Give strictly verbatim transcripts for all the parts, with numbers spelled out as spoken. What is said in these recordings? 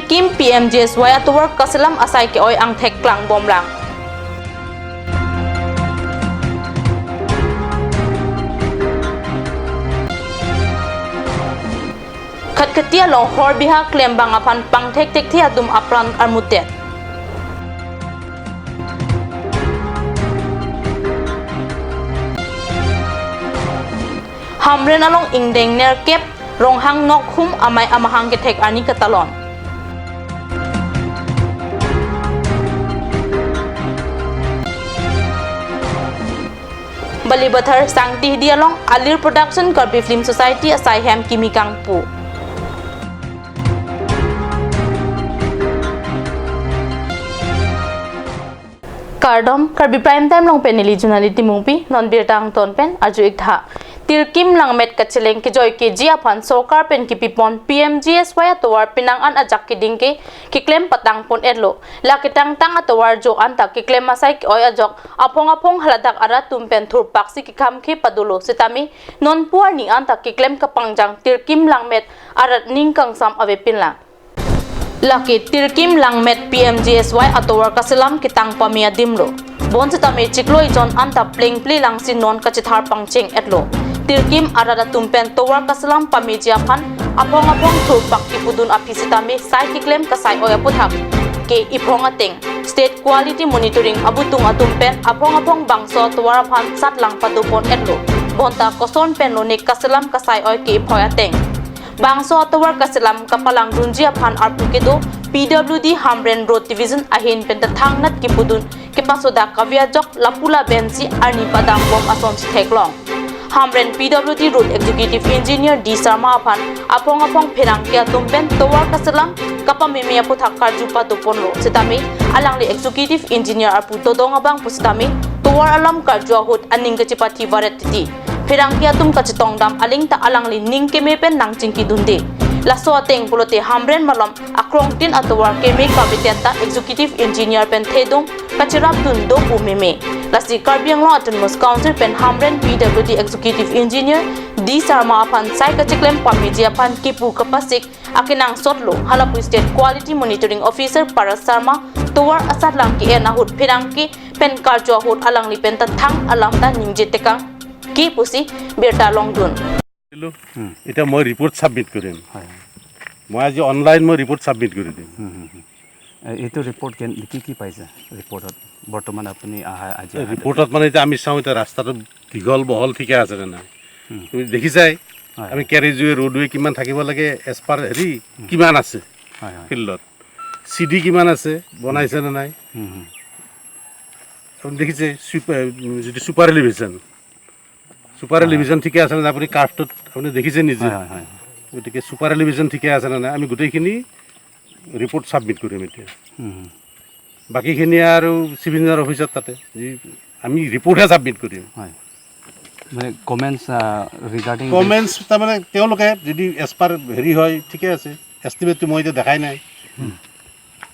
Kim P M G S Y atovar kaselam asai ke-oi angthek klangbomlang. Khatkhati along hor biha klembang aphan pangthek thekthe atum apran armutet. Hamren along ingdeng nerkep Ronghang Nokhum amei amahang kethek arni katalon. Balipathar Sangtihdi along Alir Production Karbi Film Society asai hem kimi kangpu. Kardom, Karbi Prime Time along pen neli Junali Timungpi, non birta angton pen arju-ik tha. Tirkim langmet kacheleng kejoi keji aphan sorkar pen kipipon P M G S Y atovar penang an ajak keding ke keklem patang pon-etlo. La ketangtang atovar jo anta keklem asai ke-oi ajok aphong aphong haladak arat atum pen thurpaksi kekhamkhe padolo sitame nonpu arni anta keklem kapangjang Tirkim langmet arat ning kangsam avepinlang. Lake Tirkim langmet P M G S Y atovar kaselam ketang pame adimlo. Bonsitame chiklo ejon anta plengple langsi non kachethar pangcheng-etlo. Tirkim arat atum pen tovar kaselam pameji aphan aphong aphong thurpak kipudun aphi sitame sai keklem kasai-oi aputhak ke iphong ateng State Quality Monitoring abutung atum pen aphong aphong bangso atovar aphan satlang padopon-etlo. Bonta koson pen lone kaselam kasai-oi ke iphoi ateng. Bangso atovar kaselam kapalangdunji aphan arpu kedo P W D Hamren Road Division ahin pen ta thangnat kipudun kepasoda kave ajok lapu labensi arni padambom asonsi theklong. Hamren P W D Road Executive Engineer D Sharma aphan aphong aphong pherangke atum pen tovar kaselam kapameme aputhak karju padoponlo sitame alangli Executive Engineer arpu todong abang pusitame tovar alam karju ahut aning kachepathi varet titi. Pherangke atum kachetongdam aling ta alangli ning keme pen nangchingkidunde. Laso ateng pulote Hamren malom akrongtin atovar keme kaveten ta Executive Engineer pen thedung kacherapdun do pu meme. Lasi Karbi Anglong Autonomous Council pen Hamren P W D Executive Engineer D Sharma aphan sai kacheklem pameji aphan kipu kapasik akenangsotlo, halapu State Quality Monitoring Officer Paras Sharma tovar asatlang ke-en ahut pherangke pen karju ahut alangli pen ta thang alam ta ningje tekang ke pusi birta longdun. দিলো। হুম। এতিয়া মই report submit কৰিম। হয়, হয়। মই আজি অনলাইন মই report submit কৰি দিম। হুম, হুম, হুম। এ, এইটো ৰিপৰ্ট কেন-, কি কি পাইছে ৰিপৰ্টত? বৰ্তমান আপুনি আহা, আজি এই অহা ৰিপৰ্টত মানে এতিয়া আমি চাওঁ, এতিয়া ৰাস্তাটো দীঘল বহল ঠিকে আছে নে নাই? হুম। তুমি দেখিছাই, হয়, আমি হয়। কেৰেজৱে, ৰোডৱে কিমান থাকিব লাগে, এজ পাৰ হেৰি হুম। কিমান আছে হয়, হয়। ফিল্ডত? চি ডি কিমান আছে, বনাইছে নে নাই? হুম, হুম। আপুনি দেখিছে চুপাৰ, যিটো চুপাৰ এলিভেশ্যন, চুপাৰ হয়। এলিভেশ্যন ঠিকে আছে নে নাই? আপুনি কাৰ্ভটোত আপুনি দেখিছে নিজে। হয়, হয়, হয়। গতিকে চুপাৰ এলিভেশ্যন ঠিকে আছে নে নাই, আমি গোটেইখিনি ৰিপৰ্ট ছাবমিট কৰিম এতিয়া। হুম, হুম। বাকীখিনি আৰু চিভিল ইঞ্জিনিয়াৰ অফিচত তাতে যি আমি ৰিপৰ্টহে ছাবমিট কৰিম। হয়। মানে কমেণ্টছ, আহ, ৰিগাৰ্ডিং কমেণ্টছ তাৰমানে তেওঁলোকে যদি এজ পাৰ হেৰি হয়, ঠিকে আছে। এষ্টিমেটটো মই এতিয়া দেখাই নাই। হুম।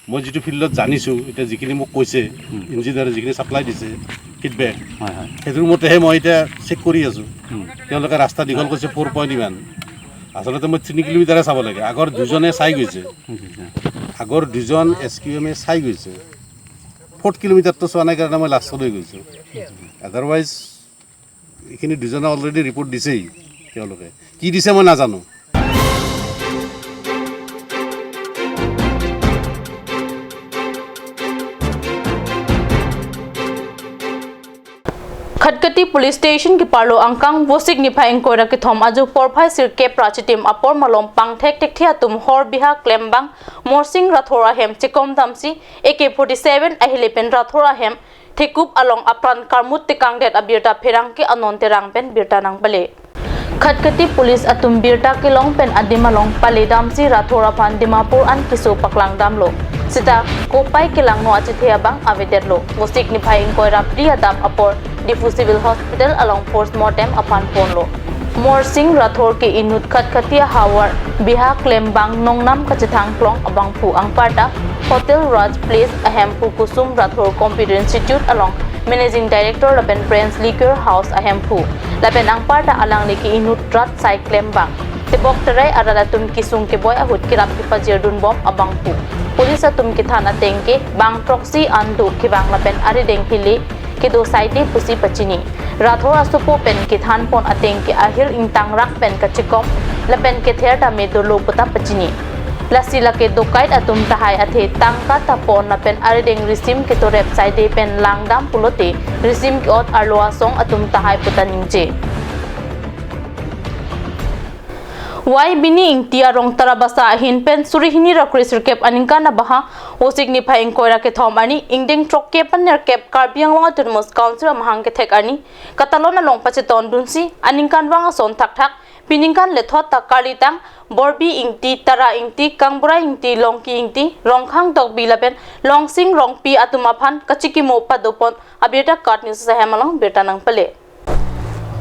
মই যিটো ফিল্ডত জানিছোঁ, এতিয়া যিখিনি মোক কৈছে, হুম। ইঞ্জিনিয়াৰে যিখিনি ছাপ্লাই দিছে, ফিডবেক, হয়, হয়। সেইটো মতেহে মই এতিয়া চেক কৰি আছোঁ। হুম। তেওঁলোকে ৰাস্তা দীঘল কৰিছে ফ'ৰ পইণ্ট ইমান। আচলতে মই তিনি কিলোমিটাৰে চাব লাগে। আগৰ দুজনে চাই গৈছে। আচ্ছা, আচ্ছা। আগৰ দুজন এছ কিউ এমে চাই গৈছে। ফ'ৰ্থ কিলোমিটাৰটো চোৱা নাই কাৰণে মই লাষ্টলৈ গৈছোঁ। আদাৰৱাইজ এইখিনি দুজনে অলৰেডি ৰিপৰ্ট দিছেই তেওঁলোকে। কি দিছে মই নাজানো। Khatkhati Police Station keparlo angkang Vosik niphai ingkoi ra kethom ajo porphai sirkep ra chitim apor malom pangthek thekthe atum hor biha klembang Morsing Rathore ahem chekom damsi A K forty-seven ahile pen Rathore ahem thekup along apran karmut tekangdet abirta pherangke Anon Terang pen birta nangpale. Khatkhati Police atum birta kelong pen adim along pale damsi Rathore aphan Dimapur an keso paklang damlo. Sita kopai kelangno achethe abang avedetlo. Vosik niphai ingkoi ra phli adap apor Diphu Civil Hospital along postmortem aphan ponlo. Morsing Rathore ke inut Khatkhati ahavar biha klembang nongnam kachethang klong abangphu, anparta Hotel Raj Place ahemphu, Kusum Rathore Computer Institute along Managing Director lapen Prince Liquor House ahemphu. Lapen anparta alangli ke inut rat sai klembang. Tebok terai arat atum kesung keboi ahut kerap kepajirdun bom abang pu. Police atum kethan ateng ke bang throksi an do kevang lapen arideng hile kedo saide pusi pachini. Rathor asopo pen kethan pon ateng ke ahir ingtang rak pen kachikom lapen kether tame dolo puta pachini. Lasi lake dokait atum tahai athe tangka ta pon lapen arideng risim ketorep saide pen langdam pulote risim ke-ot arlo asong atum tahai puta ningje. Y Bini Ingti arong Tarabasa ahin pen suri hini ra kresirkep aningkan abaha Vosik niphai ingkoi ra kethom arni ingdeng throkkep pen nerkep Karbi Anglong Autonomous Council amahang kethek arni katalon along pachetondunsi aningkanvang ason thakthak piningkan lethot ta karlitang Borbi Ingti, Tara Ingti, Kangbura Ingti, Longki Ingti, Ronghang Tokbi lapen Longsing Rongpi atum aphan kachikimo padopon abirta KAT News ahem along birta nangpale.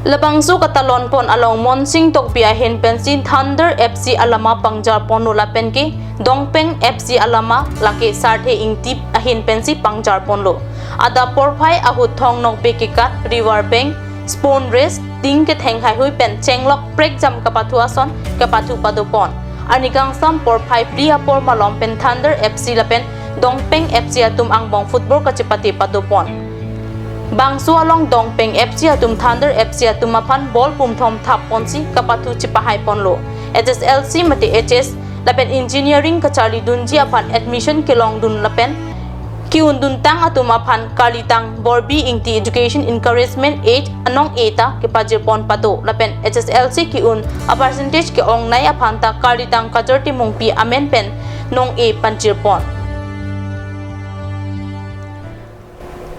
Labangso katalon pon along Monsing Tokbi ahin pensi Thunder F C alama pangjar ponlo lapen ke Dongpeng F C alama lake Sarthe Ingti ahin pensi pangjar ponlo. Adap porphai ahut thong nokbe kekat, river bank, spoon race, ting ketheng haihui pen chenglok prekjam kapathu ason kapathu padopon. Arni kangsam porphai phli apor malom pen Thunder F C lapen Dongpeng F C atum angbong football kachepate padopon. Bangso along Dongpeng F C atum Thunder F C atum aphan ball pumthom thap ponsi kapathu chepahai ponlo. H S L C mate H S lapen engineering kacharlidunji aphan admission kelongdun lapen ke-unduntang atum aphan karlitang Borbi Ingti Education Encouragement Act anong-e ta kepajirpon pado lapen H S L C ke-un a percentage ke-ongnei aphan ta karlitang Kajor Timungpi amen pen nong-e panjirpon.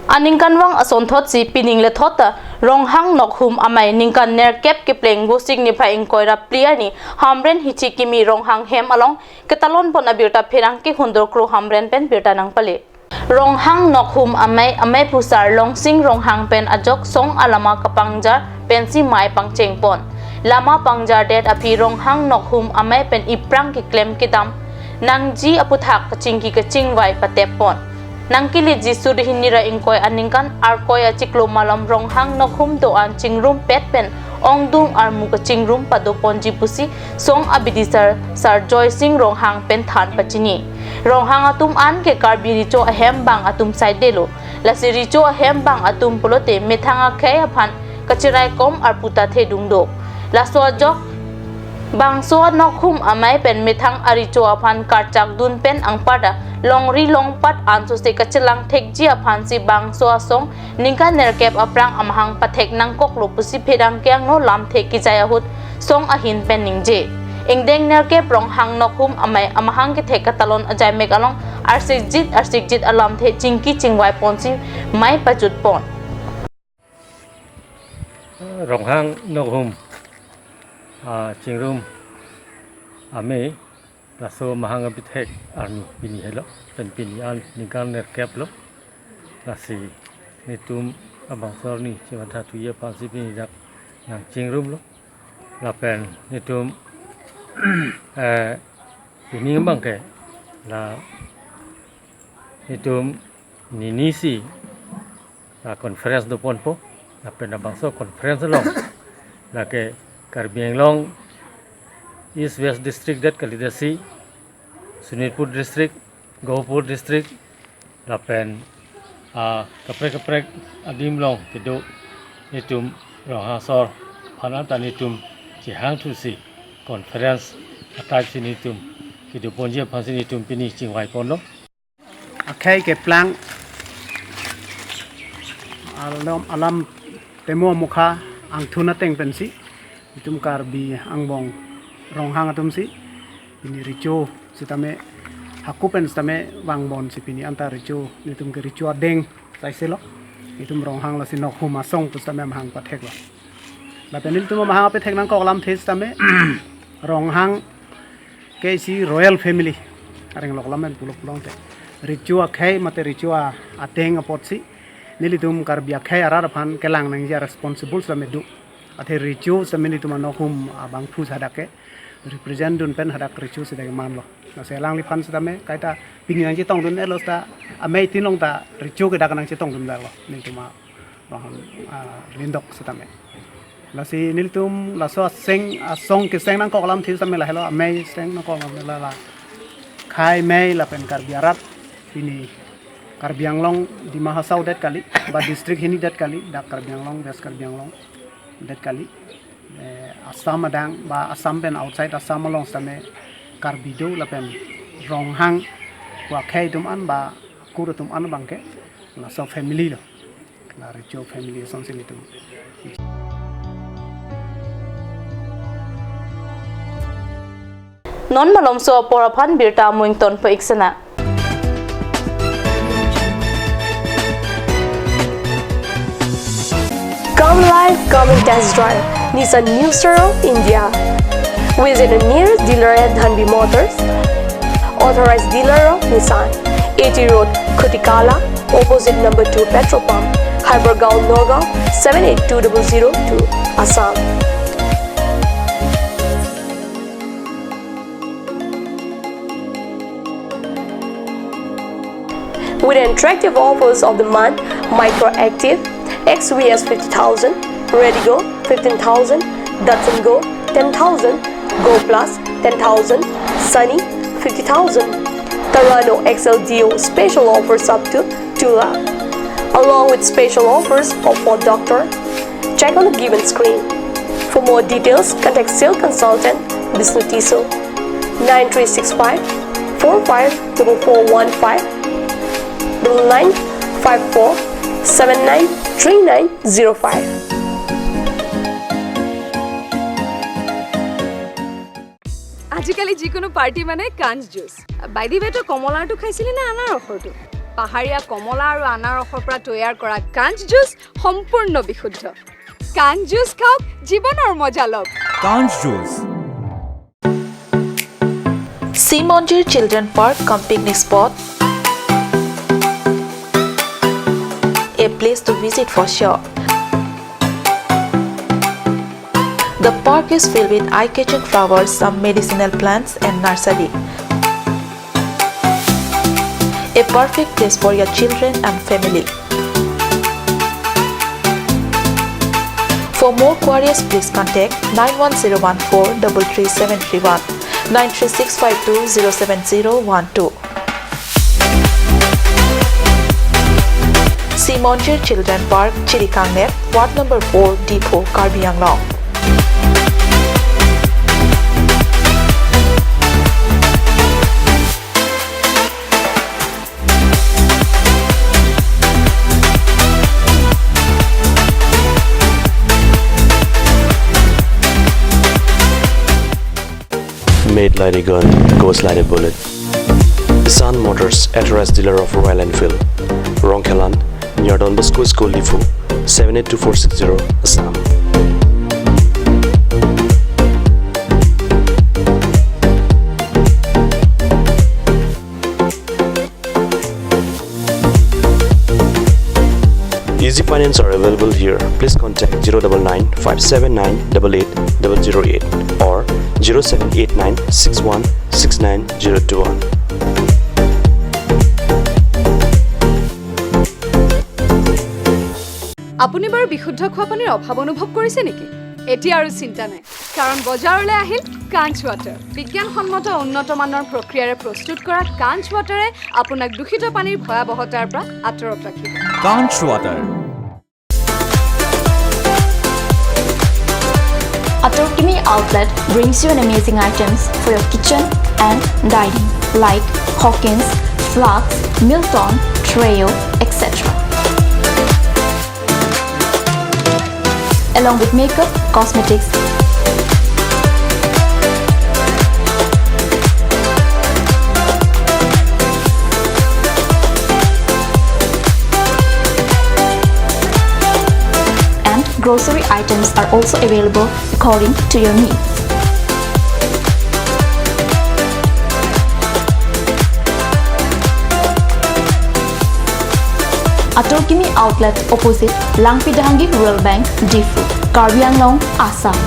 Aningkanvang asonthotsi pining lethot ta Ronghang Nokhum Amei ningkan nerkep kepleng Vosik niphai ingkoi ra phli arni Hamren Hichi Kimi Ronghang hem along ketalon pon abirta pherangke Hundor Kro Hamren pen birta nangpale. Ronghang Nokhum Amei, amei pusar Longsing Ronghang pen ajok song alama kapangjar pensi mei pangcheng pon. Lama pangjardet aphi Ronghang Nokhum Amei pen iprang keklem kedam nangji aputhak kachingki kachingvai patep pon. Nangkeleji suri hini ra ingkoi aningkan Arkoi achiklo malom Ronghang Nokhum do-an chingrumpet pen ongdung armu kachingrum padoponji pusi song abidisar Sar Joysing Ronghang pen than pachini. Ronghang atum an ke Karbi Recho ahem bang atum saidelo. Lasi Recho ahem bang atum pulote methang akhei aphan kacheraikom arpu ta thedung do. Laso ajok bangso Nokhum Amei pen methang a-Recho aphan karchakdun pen anparta longri longpat ansose kachelang thekji aphansi bangso asong ningkan nerkep aphrang amahang pathek nangkoklo pusi pherangke angno lamthe kejai ahut song ahin pen ningje. Ingdeng nerkep Ronghang Nokhum Amei amahang kethek katalon ajaimek along arsikjit arsikjit alamthe chingki chingvai ponsi mei pajut pon. Ronghang Nokhum, ah, chingrum amei laso mahang abithek arni pini helo, pen pini an ningkan nerkep lo. Lasi netum abangso arni chevantha thuye aphansi pini dak nangchingrumlo. Lapen netum, eh, pini abang ke la netum ninisi la conference doponpo, lapen labangso conference along lake Karbi Anglong East West District det kalidasi, Sonitpur District, Gopur District, lapen, ah, kaprek kaprek adim along kedo netum Ronghang asor aphan ta netum chehangthusi conference atai si netum kedoponji aphansi netum pini chingvai ponlo. Akhei keplang alam, alam temo mukha angthun ateng pensi netum Karbi angbong Ronghang atumsi pini Recho sitame haku pen sitame vangbonsi pini anta Recho, netum ke Recho adeng saiselo. Netum Ronghang lasi Nokhum asong pu sitame amahang patheklo. Lapen netum amahang apethek nangkok alamthe sitame Ronghang ke isi royal family areng lok lamen pulo pulote Recho akhei mate Recho a-, ateng apotsi nelitum Karbi akhei arat aphan kelang nangji a-responsible sitame do. Athe Recho sitame netum a-Nokhum abangphu hadak ke represent dun pen hadak Recho sitame manlo. Lasi alangliphan sitame kaita pini nangchetongdun-etlo sita amei tin along ta Recho ke dak nangchetongdun-etlo netum a-, ah, lindok sitame. Lasi nelitum laso aseng, asong keseng nangkok alam thil tame lahelo, amei seng nangkok alam la la. Khei mei lapen Karbi arat pini Karbi Anglong Dima Hasao det kali, ba district hini det kali, dak Karbi Anglong, West Karbi Anglong det kali. Eh, Assam adang, ba Assam pen outside Assam along sitame Karbi do lapen Ronghang, Wakhei atum an ba Kur atum an abangke laso family lo. La Recho family asonsi nelitum. Non malomso apor aphan birta amuing ton pa-ik sena. Come live, come and test drive Nissan New Star of India. Visit the nearest dealer at Dhanvi Motors, authorized dealer of Nissan, A T Road, Khutikala, opposite number two petrol pump, Hypergaon, Nagaon, seven eight two double zero two, Assam. With attractive offers of the month, Micra Active, X V S fifty thousand, Redi-GO fifteen thousand, Datsun Go ten thousand, Go Plus ten thousand, Sunny fifty thousand, Terrano X L D O special offers up to two lakh, along with special offers of Ford Doctor. Check on the given screen. For more details, contact sales consultant Bishnu Tisso, nine three six five four five double four one five, double nine five four seven nine three nine zero five. আজিকালি যিকোনো পাৰ্টি মানে কাঞ্চ juice. By the ৱে, তই কমলাৰটো খাইছিলি নে আনাৰসৰটো? পাহাৰীয়া কমলা আৰু আনাৰসৰ পৰা তৈয়াৰ কৰা কাঞ্চ জুচ সম্পূৰ্ণ বিশুদ্ধ। কাঞ্চ জুচ খাওক, জীৱনৰ মজা লওক। Kanch Juice. Simonjir Children Park cum picnic spot, a place to visit for sure. The park is filled with eye-catching flowers, some medicinal plants and nursery. A perfect place for your children and family. For more queries, please contact nine one zero one four double three seven three one, nine three six five two zero seven zero one two. Simonjir Children Park, Chirikangnep, Ward number four, Diphu, Karbi Anglong. Made like a gun, goes like a bullet. Sun Motors, authorized dealer of Royal Enfield. Rongkhelan, near Don Bosco School, Diphu, seven eight two four six zero, Assam. Easy finance are available here. Please contact zero double nine five seven nine double eight double zero eight or zero seven eight nine six one six nine zero two one. আপুনি বাৰু বিশুদ্ধ খোৱা পানীৰ অভাৱ অনুভৱ কৰিছে নেকি? এতিয়া আৰু চিন্তা নাই, কাৰণ বজাৰলৈ আহিল কাঞ্চ ৱাটাৰ। বিজ্ঞানসন্মত উন্নত মানৰ প্ৰক্ৰিয়াৰে প্ৰস্তুত কৰা কাঞ্চ ৱাটাৰে আপোনাক দূষিত পানীৰ ভয়াৱহতাৰ পৰা আঁতৰত ৰাখিব। Kanch Water. Atorkimi Outlet brings you an amazing items for your kitchen and dining, like Hawkins, Flask, Milton, Treo, et cetera, along with makeup, cosmetics, and grocery items are also available according to your needs. Atorkimi Outlet, opposite Langpi Dehangi Rural Bank, Diphu, Karbi Anglong, Assam.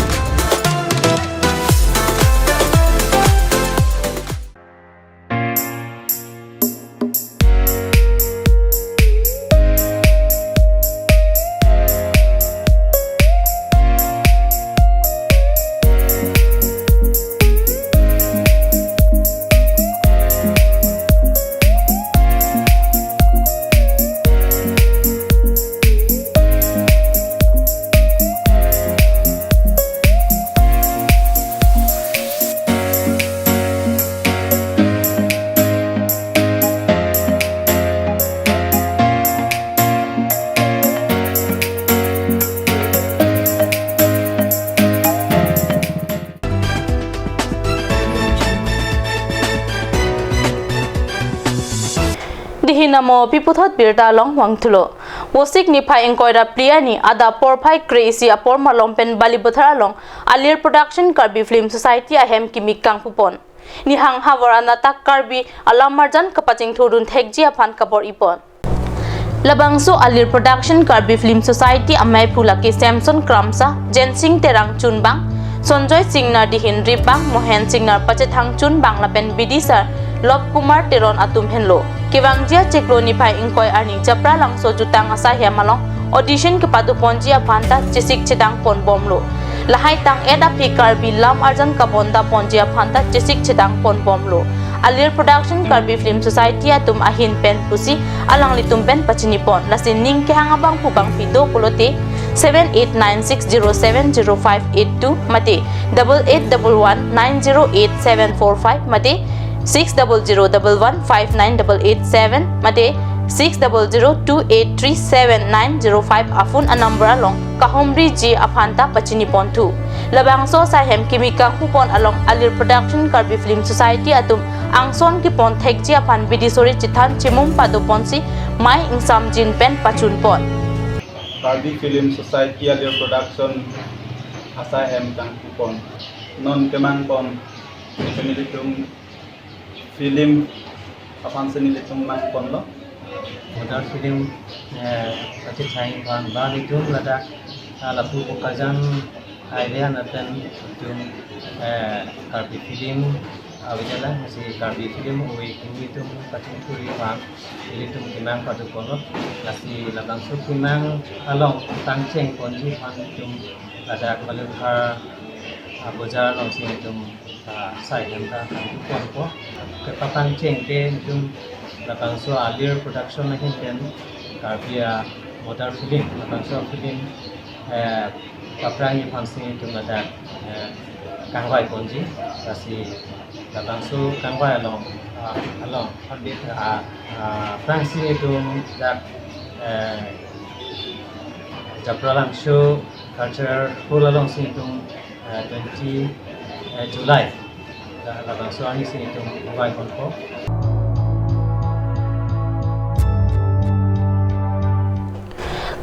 Hinamo pi puthot birta along vangthulo. Vosik niphai ingkoi ra phli arni adap porphai kre-isi apor malom pen Balipathar along Alir Production Karbi Film Society ahem kimi kangpupon. Nihang havar anatta Karbi alam arjan kapachingthurdun thekji aphan kabor-ipon. Labangso Alir Production Karbi Film Society amei phu lake Samson Kramsa, Jensing Terang chunbang, Sonjoy Singnar dihin ribang, Mohen Singnar pachethang chunbang lapen bidisar Lop Kumar Teron atum henlo. Kevangji achiklo niphai ingkoi arni Japralangso jutang asai hem along audition kepadoponji aphanta chesik chedang ponbomlo. Lahai tang-et aphi Karbi lam arjan kabondaponji aphanta chesik chedang ponbomlo. Alir Production Karbi Film Society atum ahin pen pusi alanglitum pen pachinipon. Lasi ning kehang abangphu bangphi do pulote seven eight nine six zero seven zero five eight two mate double eight double one nine zero eight seven four five mate six double zero double one five nine double eight seven mate six double zero two eight three seven nine zero five aphone anumber along kahumriji aphanta pachiniponthu. Labangso asai hem kimi kangpupon along Alir Production Karbi Film Society atum angson kepon thekji aphan bidi suri chethan chimum padoponsi mei ingsamjin pen pachunpon. Karbi Film Society Alir Production asai hem kangpupon. Non kemangpon nelitum film aphansi nelitum mangponlo. Modar film, eh, pachethang aphan ba nelitum ladak, ah, lapu Bokajan area pen nelitum, eh, Karbi film, ah, avedetlo, lasi Karbi film ove kimi atum pachingthurji aphan nelitum kemang padoponlo. Lasi labangso kemang along pangchengponji aphan nelitum ladak Balipathar, ah, bojar alongsi nelitum ah, asai hem ta kangpupon po. Kepapangcheng ke nelitum labangso Alir Production ahin pen Karbi amodar film, labangso film, eh, paprangji aphansi nelitum ladak, eh, kangvaiponji. Lasi labangso kangvai along, ah, along, ah, ah, aphrangsi nelitum dak, eh, Japralangso Cultural Hall alongsi nelitum, eh, twenty, eh, July. La, labangso arnisi nelitum kangvaiponpo.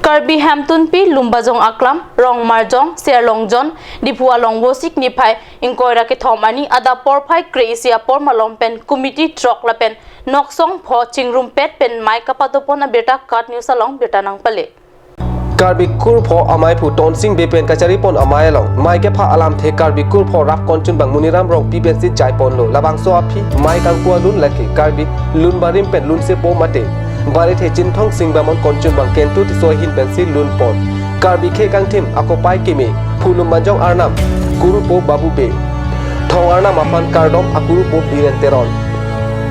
Karbi Hemtunpi, Lumbajong Aklam, Rongmarjong, Serlongjon, Diphu along Vosik niphai ingkoi ra kethom arni adap porphai kre-isi apor malom pen committee throk lapen noksong pho chingrumpet pen mei kapadopon abirta KAT News along birta nangpale. Karbi Kurpho amei phu Tonsing Bey pen kacharipon amei along mei kepha alamthe Karbi Kurpho rap konchunbang Muniram Rongpi pensi jaiponlo. Labangso aphi mei kangpu alun lake Karbi lun barim pen lun sepo mate Barithe Chinthong Sing Bamon konchunbang Kentu Tisso ahin pensi lunpon. Karbi khei kangthim akopai keme phu Lumbajong Arnam kurupo Babu Bey. Thong Arnam aphan kardom akurupo Biren Teron.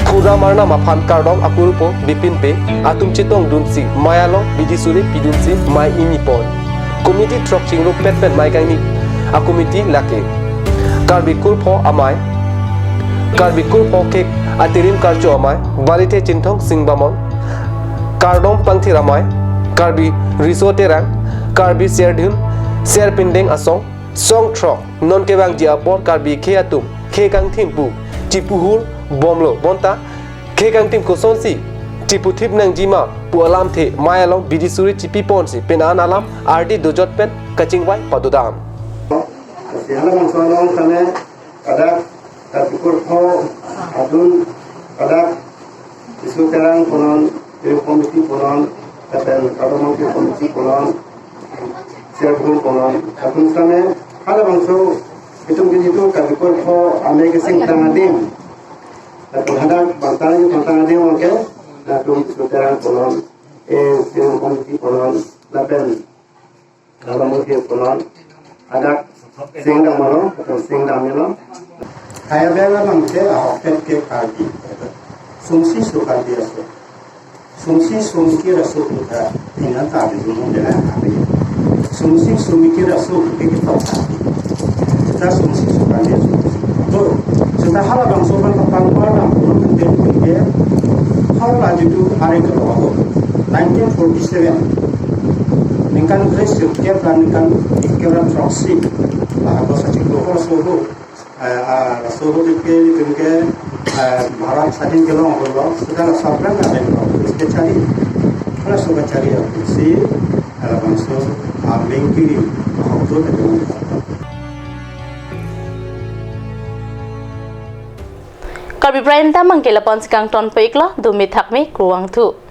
Phu Ram Arnam aphan kardom akurupo Bipin Bey atum chetongdunsi mei along bidi suri pidunsi mei inipon. Committee throk chingrumpet pen mei kangni acommittee lake Karbi Kurpho amei, Karbi Kurpho khei atirim karcho amei, Barithe Chinthong Sing Bamon, kardom pangthir amei, Karbi Riso Terang, Karbi Serdihun Serpindeng asong, song throk. Non kevangji apor Karbi khei atum khei kangthim pu chipuhur bomlo, bonta khei kangthim kosonsi chiputhip nangjima pu alamthe mei along bidi suri chipiponsi penan alam ardi dojot pen kachingvai padodam. Lasi halabangso along tame ladak Karbi Kurpho adun ladak Riso Terang punon, Area Committee punon, lapen Kardom Committee punon, Serdihun punon, lapen tame halabangso itum kini tu Karbi Kurpho amei kesengtang adim, lapen hadak bangtang bangtang adim oke, latum Riso Terang punon, eh, Area Committee punon, lapen Kardom Committee punon, hadak sengdam mano, atau sengdam mano. Kaya bela mangke ahok ket ke Karbi. Sungsi su Karbi aso. Sungsi sumikir aso puta tina Karbi mo bela Karbi. Sungsi sumikir aso puta kitok Karbi. Kita sungsi su Karbi aso. To, kita halabangso kan kapangpar nang puno tente tente. Hala jitu hari ke nineteen forty-seven. Ningkan kre-isi kep ra ningkan kep ra throksi. Lah, ako sa chiklo ko so ho. আহ, আহ, রাষ্ট্রপতিকে, এদেরকে, আহ, ভারত স্বাধীন কেন হলো, সেটা সরকার না দেন, কংগ্রেসকে চারি, ওরা সবাই চারি, আর সি, আর বংশ, আর লিঙ্কি, হকদুর, এবং Karbi Prime Time abangke lapu-an si kangtonpo iklo, dumi thakmi, kurvangthu.